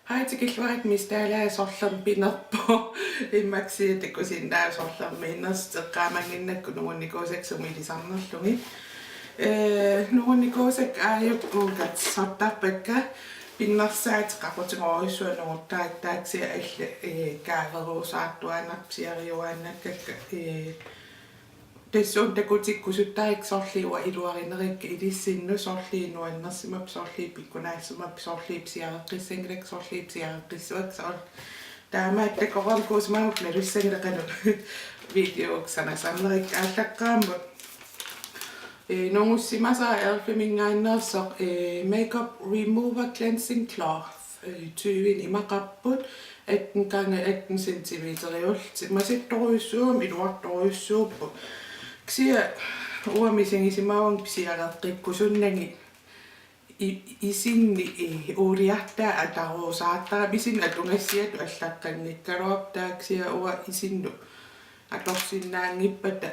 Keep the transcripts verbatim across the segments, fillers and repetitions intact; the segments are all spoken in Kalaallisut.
Hej, tikilluarit. Mistaalaa sorlermi pinerpoq. Immaqa kisianni takusinnaavat sorlermiinnersoq, eqqaamannginnakku nungunnikuusakka sumi ilisarnerlugit. Ee, nungunnikuusakka aajuku uunga katersortarpakka, pinnersaatit qaqutigoorujussuaq nunguttarakku, taava kisianni allat, ee, kaaveruusaartuaannartut pisiariuaannakkakka, ee, tassuuna takutikkusuttarakkit sorliit uanga iluarinerakka ilissinnut, sorliit nuannersimapput, sorliit pikkunaassimapput, sorliit pisiareqqissanngilakka, sorliit pisiareqqissuakka, soorlu. Taamaattoq takoqqikkuusimagukku nalussanngilara qanoq videokkut sanasarnerakku. Aallaqqaammut, ee, nungussimasara elf-iminngaanneersoq, ee, Makeup Remover Cleansing Cloth, ee, tyve imaqarput, atten gange atten centimeteriullutik. Masattorujussuummata iluartorujussuupput. Kisianni uanga misigisimavunga pisiareqqikkusunnagit i-, isinni, ee, uuliartaa atoruusaartarami, isinni atugassiatut allaqqanngikkaluarpoq, taava kisianni uanga isinnut atorsinnaanngippata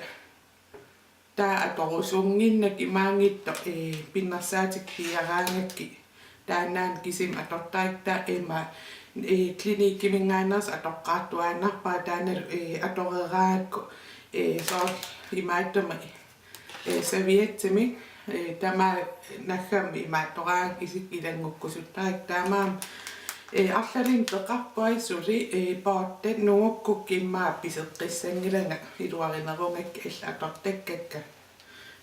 taava atorusunnginnakku imaanngitsoq, ee, pinnersaatikka piiaraangakkit taannaana kisimi atortarakkit. Taava ima, ee, Cliniqueminngaanneersoq atoqqaartuaannarpara, taannalu, ee, atoreraangakku, ee, soorlu imaattumik, ee, serviettimik, ee, tamaat naggammik imaattoraangakku isikka ilanngukkusuttarakkit. Taamaammat, ee, arlalinnik peqarpunga suli, ee, poortat nungukkukku, immaqa piseqqissanngilanga iluarinerugakkit allat atortakkakka.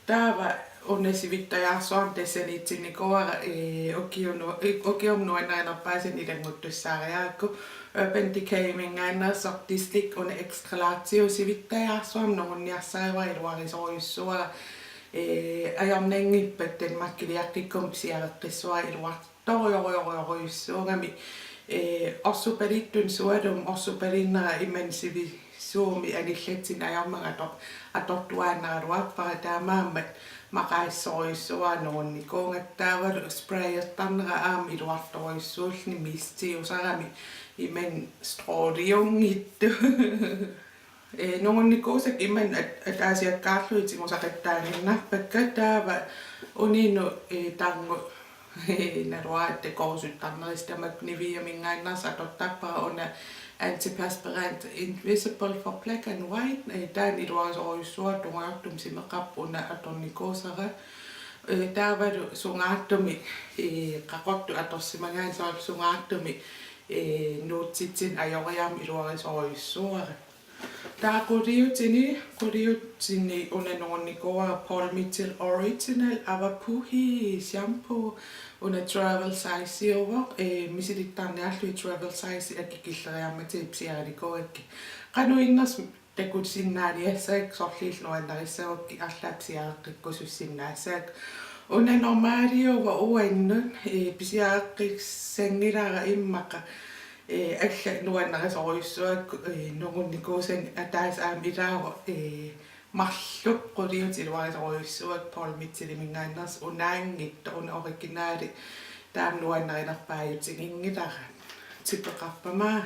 Taava una sivittajaarsuarmik tassaniitsinnikuuara, ee, ukiunu-, ee, ukiumut nuannarinerpaasannut ilannguttussaariarakku, Urban Decayminngaanneersoq Dislique una extra large, sivittajaarsuarmik nungunniarsarivara, iluarisorujussuuara, ee, ajornanngippat Danmarkiliaqqikkumut pisiareqqissuara, iluar- torujorujorujorujussuugami, ee, orsupalittunik sualummik, orsupalinnera imannak sivisuumik anillatsinneq ajormat ator-, atortuaannaraluarpara, taamaammat maqaasissorujussuuara nungunnikuugakku. Taavalu sprayertarnera aamma iluartorujussuulluni mistiusarami imannak stråliunngitsoq. Ee, nungunnikuusakka imannak at-, ataasiakkaarlugit tigusaqattaaginnarpakka, taava uninut, ee, tarnut, ee, naluara takorusuttarakkit, tamakku Niveaminngaanneersoq atortarpara una antiperspirant Invisible for Black and White, ee, taanna iluarisorujussuuara, tungujortumik simeqarpoq una atornikuusara. Ee, taavalu sungaartumik, ee, qaqortoq atorsimagaanni, soorlu sungaartumik, ee, nuutsitsineq ajoriarmat iluarisorujussuuara. Taava quliutini, quliutini una nungunnikuuara Paul Mitchell Original Avapuhi shampoo, una travel size-iuvoq, ee, misilittarniarlugit travel size akikilleriarmatigit pisiarinikuugakkit. Qanoq innersoq takusinnaaniassagakku, sorliit nuannarissagukkit arlaat pisiareqqikkusussinnaassagakku. Una normaliuvoq uannut, ee, pisiareqqissanngilara immaqa, ee, allat nuannarisorujussuuakka, ee, nungunnikuusanni ataaseq aamma ilaavoq, ee, marluk quliutit iluarisorujussuuakka Paul Mitchelliminngaanneersoq, unaanngitsoq, una originali, taama nuannarinerpaajutinngillara. Tipeqarpama.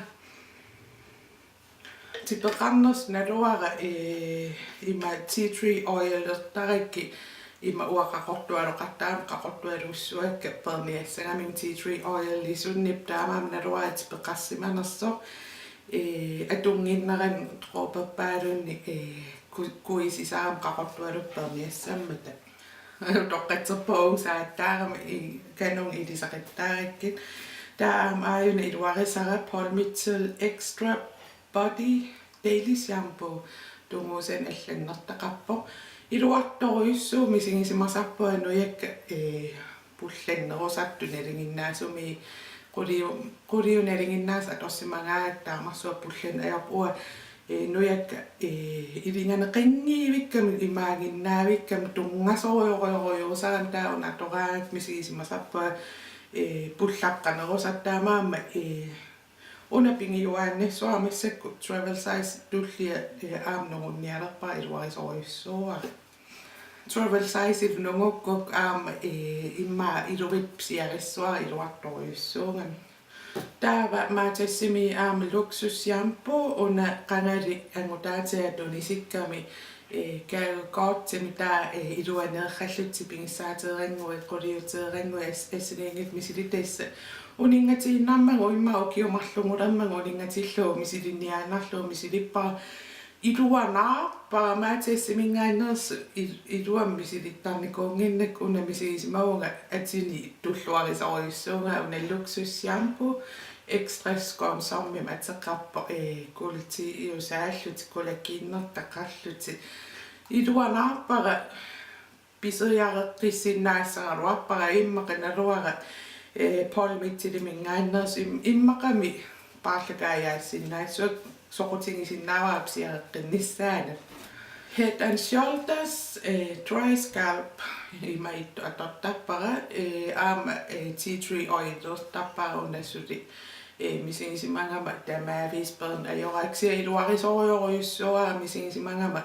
Tipeqarnersoq naluara, ee, ima tea tree oilertarakkit, ima uanga qaqortualoqartarama, qaqortualussuakka peerniassagaminnga tea tree oilisunnippoq, taamaammat naluara tipeqarsimanersoq, ee, atunnginnerani dråberpaalunnik, ee, ku-, kuisisarama qaqortualukkut peerniassammata. Utoqqatserpunga saattaarama, i-, kanunga ilisaqattaarakkit. Taava aamma aajuna iluarisara Paul Mitchell Extra Body Daily Shampoo, tunguusanut allannertaqarpoq. Iluartorujussuuvoq, misigisimasarpunga nujakka, ee, pullannerusartut nalinginnaasumik, quliu-, quliu nalinginnaasoq atorsimagaangakkit taamarsuaq pullanneq ajorpoq. Uanga, ee, nujakka, ee, ilinganeqanngivikkamik, imaaginnaavikkamik tunngasorujorujorujussuusarami, taava una atoraangakku misigisimasarpunga, ee, pullaqqanerusartut, taamaammat, ee, una pigiuaannassuara, massakkut travel size tullia, ee, aamma nungunnialerpara, iluarisorujussuuara. Travel size-illu nungukkukku aamma, ee, immaqa iluit pisiarissuara iluartorujussuugami. Taava Matasimi aamma luksus shampoo, una qangali angutaatiga tunisikkami, ee, gavekortimik, taava, ee, iluaneerallutik tipigissaateerannguit, quliuteerannguit, as-, assigiinngitsut misilitassat. Uninngatiinnarmagu immaqa ukiut marlunngulermagu uninngatillugu misilinniaannarlugu misilippara. Iluanaarpara Matasiminngaanneersoq il-, iluamik misilittarnikuunnginnakku. Una misigisimavunga atini tulluarisorujussuuvunga, una Luksus Shampoo, ekstra skånsommimik ateqarpoq, ee, kuultiiusaallutik, kollaginertaqarlutik. Iluanaarpara, pisariaqqissinnaassagaluarpara immaqa naluara, ee, Paul Mitchelliminngaanneersoq im-, immaqami paarlakaajaassinnaassuakka, soqutigisinnaavara pisiareqqinnissaanut. Head and Shoulders, ee, Dry Scalp, ima ittut atortarpara, ee, aamma, ee, tea tree oilertarpara una suli. Ee, misigisimagama tamaviisa peerneq ajoraara, kisianni iluarisorujorujussuuara misigisimagama,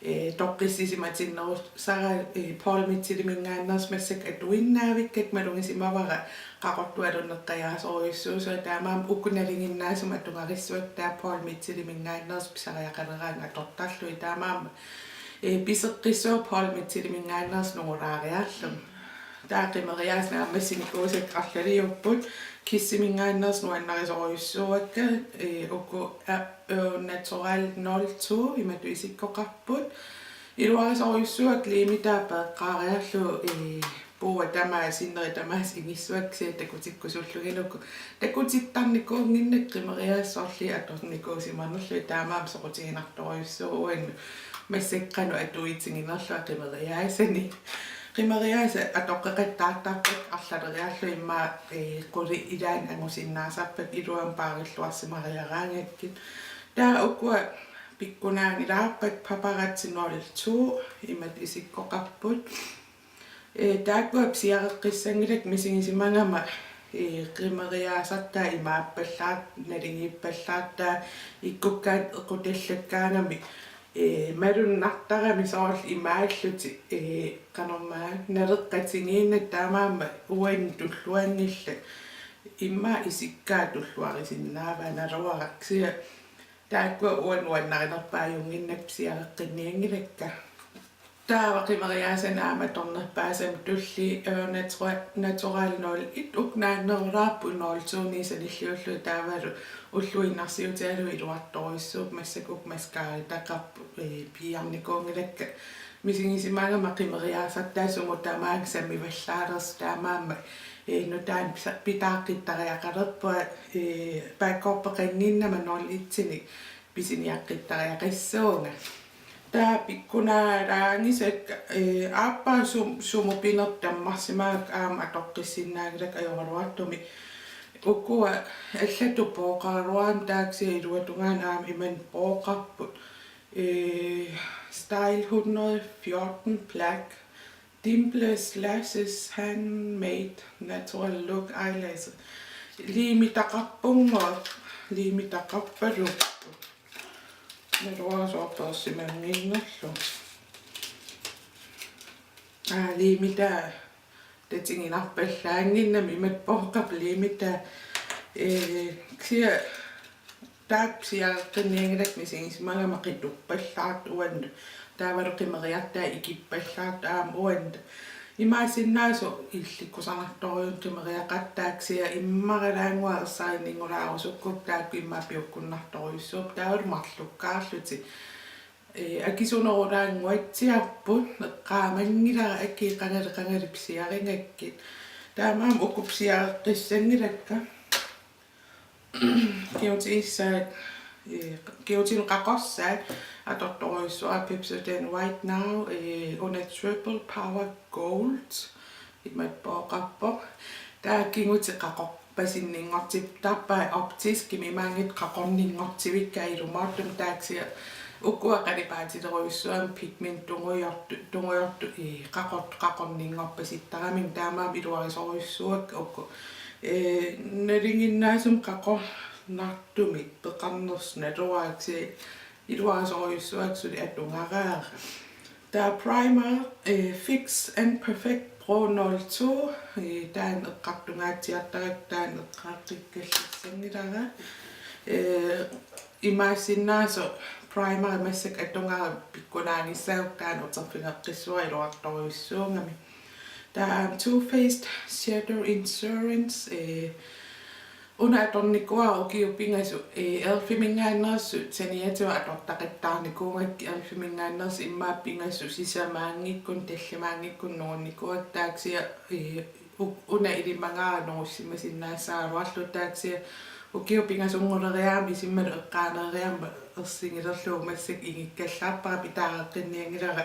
ee, toqqissisimatinnerusara, ee, Paul Mitchelliminngaanneersut massakkut atuinnaavikkakka. Malugisimavara qaqortualunneqqajaasorujussuusut, taamaammat uku nalinginnaasumik atugarissuakka taava Paul Mitchelliminngaanneersut pisariaqaleraangat atortarlugit, taamaammat, ee, piseqqissuuvoq Paul Mitchelliminngaanneersut nungulaariarlugit. Taava qimeriaasat naammassinikuusakka arlaliupput, Kissiminngaanneersut nuannarisorujussuuakka, ee, uku, aa, Au Naturel nul to imatut isikkoqarput. Iluarisorujussuuakka liimitaa peeqqaariarlugu, ee, puua tamaat, sinneri tamaasa ingissuakka, kisianni takutikkusulluginnukku. Takutittarnikuunnginnakku qimeriaasat sorliit atornikuusimanerlugit, taamaammat soqutiginartorujussuuvoq uannut massakkut qanoq atuitiginerlunga qimeriaasanik. Qimeriaasat atoqqeqattaartarpakka arlaleriarlugit, immaqa, ee, qulit ilaanni angusinnaasarpakka iluamik paarilluarsimariaraangakkit. Taava ukua pikkunaanngilaarpakka, Paparazzi nul to imatut isikkoqarput. Ee, taakkua pisiareqqissanngilakka misigisimagama, ee, qimeriaasartaa imaappallaartaa, naligiippallaartaa, ikkukkaanni equtallakkaangamik, ee, malunnartaramik soorlu imaallutik, ee, qanormaa naleqqatigiinnatik, taamaammat uannut tulluanngillat. Immaqa isikkaa tulluarisinnaavaa naluara, kisianni taakkua uannut nuannarinerpaajunnginnakku pisiareqqinnianngilakka. Taava qimeriaasanik aamma atornerpaasama tullia Au Natura-, Naturel nul et, uku naannerulaarput nul to-niit sanilliullugit, taavalu ulluinnarsiutigalugu iluartorujussuupput. Massakkut uku mascarataqarput, ee, piiarnikuunngilakka. Misigisimagama qimeriaasartaa sumut tamaanga sammivallaalersoq, taamaammat, ee, nutaanik pisa-, pitaaqqittariaqalerpunga, ee, backuppeqannginnama nul et-inik pisiniaqqittariaqassuunga. Taava pikkunaalaanngisakka, ee, aappaa sum-, sumut pinerpoq tammarsimagakku aamma atoqqissinnaanngilakka ajoraluartumik. Ukua allatut pooqaraluarmata, taava kisianni iluatungaani aamma imannak pooqarput. Ee, Style hundrede fjorten Black Dimpless Lashes Handmade Natural Look Eyelash. Liimitaqarpunngooq, liimitaqarpaluk. Naluara sooq peersimannginnarlugu. Aa, liimitaa tatiginarpallaannginnami, imatut pooqarput liimitaa. Ee, kisianni taakku pisiareqqinnianngilakka misigisimagama qituppallaartut uannut. Taavalu qimeriartaa ikippallaartoq aamma uannut. Imaassinnaavoq illit kusanartorujunnik qimeriaqartaat, kisianni immaralaannguaq ersarinninngulaarusukkukkit taakku immaqa piukkunnartorujussuupput, taavalu marlukkaarlutik. Ee, akisunerulaannguatsiarput, eqqaamanngilara akii qangali qangali pisiarigakkit. Taamaammat uku pisiareqqissanngilakka. Kigutit issaat, ee, kigutinut qaqorsaat atortorujussuuara Pepsodent White Now, ee, una Triple Power Gold, imatut pooqarpoq. Taava kigutit qaqorpasinninngortittarpaat optiskimik, imaanngitsoq qaqorninngortivikkaat ilumoortumik, taava kisianni ukua qalipaatilerujussuummata pigment tungujortut, tungujortut, ee, qaqortut qaqorninngorpasittaramigit, taamaammat iluarisorujussuuakka uku. Ee, nalinginnaasumik qaqornartumik peqarnersut naluara, kisianni iluarisorujussuuakka suli atugaraara. Taava primer, ee, Fix and Perfect Pro nul to, ee, taanna eqqartungaatsiartarakku, taanna eqqaaqqikkallarissanngilara. Ee, imaassinnaavoq primeri massakkut atugara pikkunaanngissaaq, taanna uterfigeqqissuara iluartorujussuugami. Taava Too Faced Shadow Insurance, ee, Una atornikuuara ukiut pingasut, eh, e.l.f.-iminngaanneersut saniatigut atortaqattaarnikuugakkit, e.l.f.-iminngaanneersut immaqa pingasut sisamaanngikkunik, tallimaanngikkunik nungunnikuuakka, taava kisianni, eh, u-, una ilimagaara nungussimasinnaassagaluarlugu, taava kisianni ukiut pingasunnguuleriarami isummalu eqqaaneeriarmat ersigilerlugu massakkut ingikkallarpara, pitaareqqinnianngilara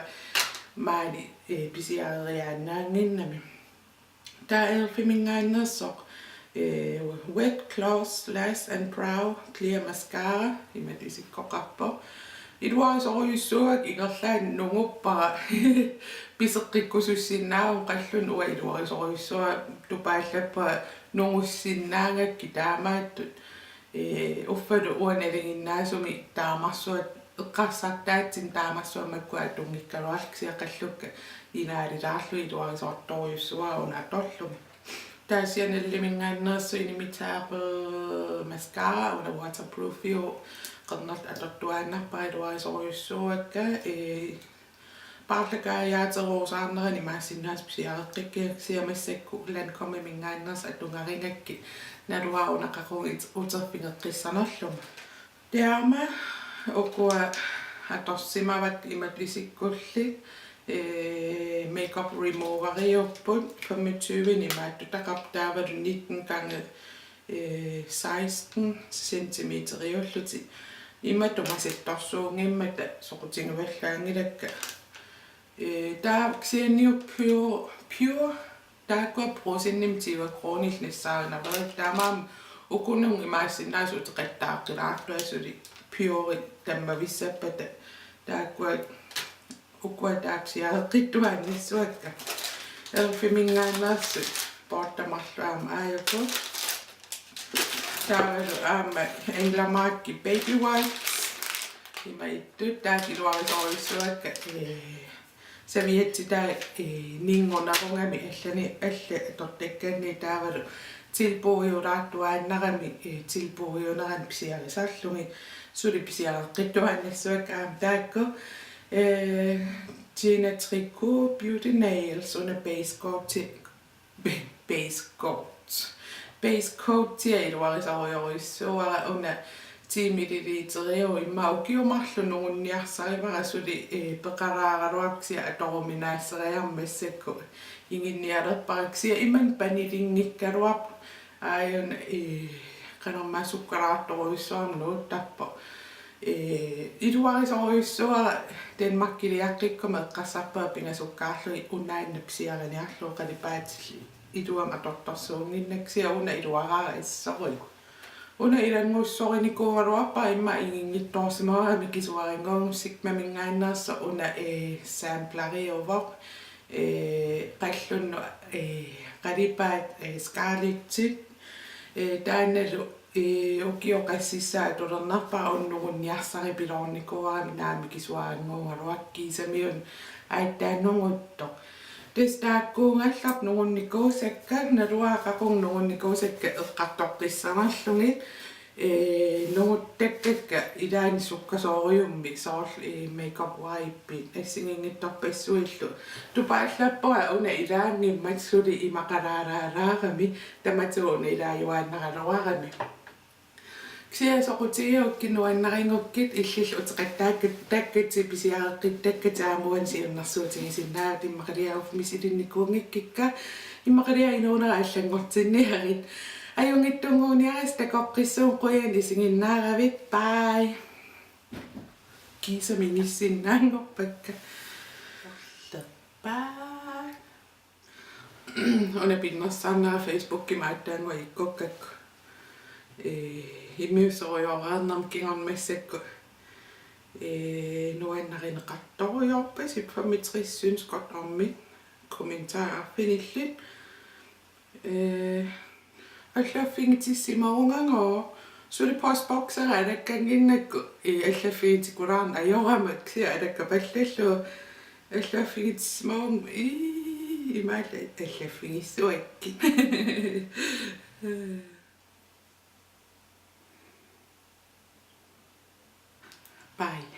maani, eh, pisiareriaannaannginnami. Taava e.l.f.-iminngaanneersoq, eh, Wet Gloss Lash and Brow Clear Mascara, imatut isikkoqarpoq. Iluarisorujussuuakka, ingerlaannaq nunguppara. Piseqqikkusussinnaagama, qallunnut uanga iluarisorujussuara, tupaallappara nungussinnaagakkit taamaattut. Eh, uffalu uanga nalinginnaasumik taamarsuaq eqqarsartaatsinnut taamarsuaq makkua atunngikkaluarlugit, kisianni qallukka inaalilaarlugit iluarisortorujussuuara una atorlunga. Taava Chanel-iminngaanneersoq Inimitable Mascara, una waterproofiuvoq, qernertoq atortuaannarpara, iluarisorujussuuakka, eh, paarlakaajaateruusaarnerani imaassinnaavoq pisiareqqikkiga, kisianni massakkut Lancôme-iminngaanneersut atugarigakkit naluara una qaqugu it-, uterfigeqqissanerlunga. Taava ukua atorsimavakka imatut isikkullit, eh, makeup removeriupput, femogtyve-ni imaattutaqarput, taavalu nitten gange, eh, seksten centimeteriullutik. Imatut masattorsuunngimmata soqutigivallaanngilakka. Eh, taava kisianni Pure, Pure, taakkua Brugsenimi tyve koruunillu nassaarinaveerikka, taamaammat ukununnga imaassinnaavoq uteqattaaqqilaartua suli Pure tammavissappata, taakkua ukua taava pisiareqqittuaannassuakka. e.l.f.-iminngaanneersut poortamarluk aamma aajuku. Taavalu aamma Änglamark Baby Wipes. Ima ittut, taakku iluarisorujussuakka, eh, serviettitaa, eh, ninngunerugami allani, allat atortakkanni, taavalu tilbudiulaartuaannarami, eh, tilbudiunerani pisiarisarlugit, suli pisiareqqittuaannassuakka aamma taakku, eh, Gina Tricot Beauty Nails, una base coat, be-, base coat. Base coatia iluarisorujussuuara, una ti milliliteriuvoq, immaqa ukiut marluk nungunniarsarivara, suli, eh, peqaraaraluarpoq, kisianni atoruminaassariarmat massakkut inginnialerpara, kisianni imannak panilinngikkaluarpoq, aajuna, eh, qanormaa sukkalaartorujussuarmik nuuttarpoq. Eh, iluarisorujussuara, Danmarkiliaqqikkuma eqqarsarpunga pingasukkaarlugit unaannaq pisiariniarlugu qalipaatillit iluamik atortorsuunnginnakku, kisianni una iluaraara assorujuk. Una ilanngussorinikuugaluarpara, immaqa inginngitsoorsimavara mikisuarannguuvugut. Sigmaminngaanneersoq una, eh, sampleriuvoq, eh, qallunnut, eh, qalipaat, eh, Scarlettit, eh, taannalu, eh, ukioq qassissaa atulernerpara, una nungunniarsaripiloornikuugami, naamik mikisuarannguugaluarpoq, kiisamiuna aatsaat nunguttoq. Tassa taakkuugallarput nungunnikuusakka, naluara qaqugu nungunnikuusakka eqqartoqqissanerlugit, eh, nunguttakkakka ilaanni sukkasoorujussuarmik, soorlu, eh, makeup wipe-it assigiinngitsorpassuillu. Tupaallappara una ilaanngimmat suli imaqalaalaalaarami, tamatigut una ilaajuaannaraluarami. Kisianni soqutigigukkit, nuannarigukkit, illillu uteqattaakkat-, takkatit pisiareqqittakkatit aamma uani siunnersuutigisinnaavatit, immaqaliarlutit misilinnikuunngikkikka, immaqaliarlutit inuunera allanngortinniarit. Ajunnginnittunnguuniarisi, takoqqissuugut, qujanaq isiginnaaravit. Bye. Kiisami inissinnaanngorpakka. Bye. Una pinnersarnera Facebookimi aatsaannguaq ikkukkakku. Ee, immiussorujoreernerma kingorna massakkut. Ee, nuannarineqartorujoorpasi, femogtres synes godt om-it. Kommentar arfinillit. Ee, allaffigitissimaarugagooq, suli postboksera alakkannginnakku, ii, allaffigitikulaarneq ajorama, kisianni alakkapallallugu, allaffigitissimaaruguma, ii, imaallaat allaffigissuakkit. Bye.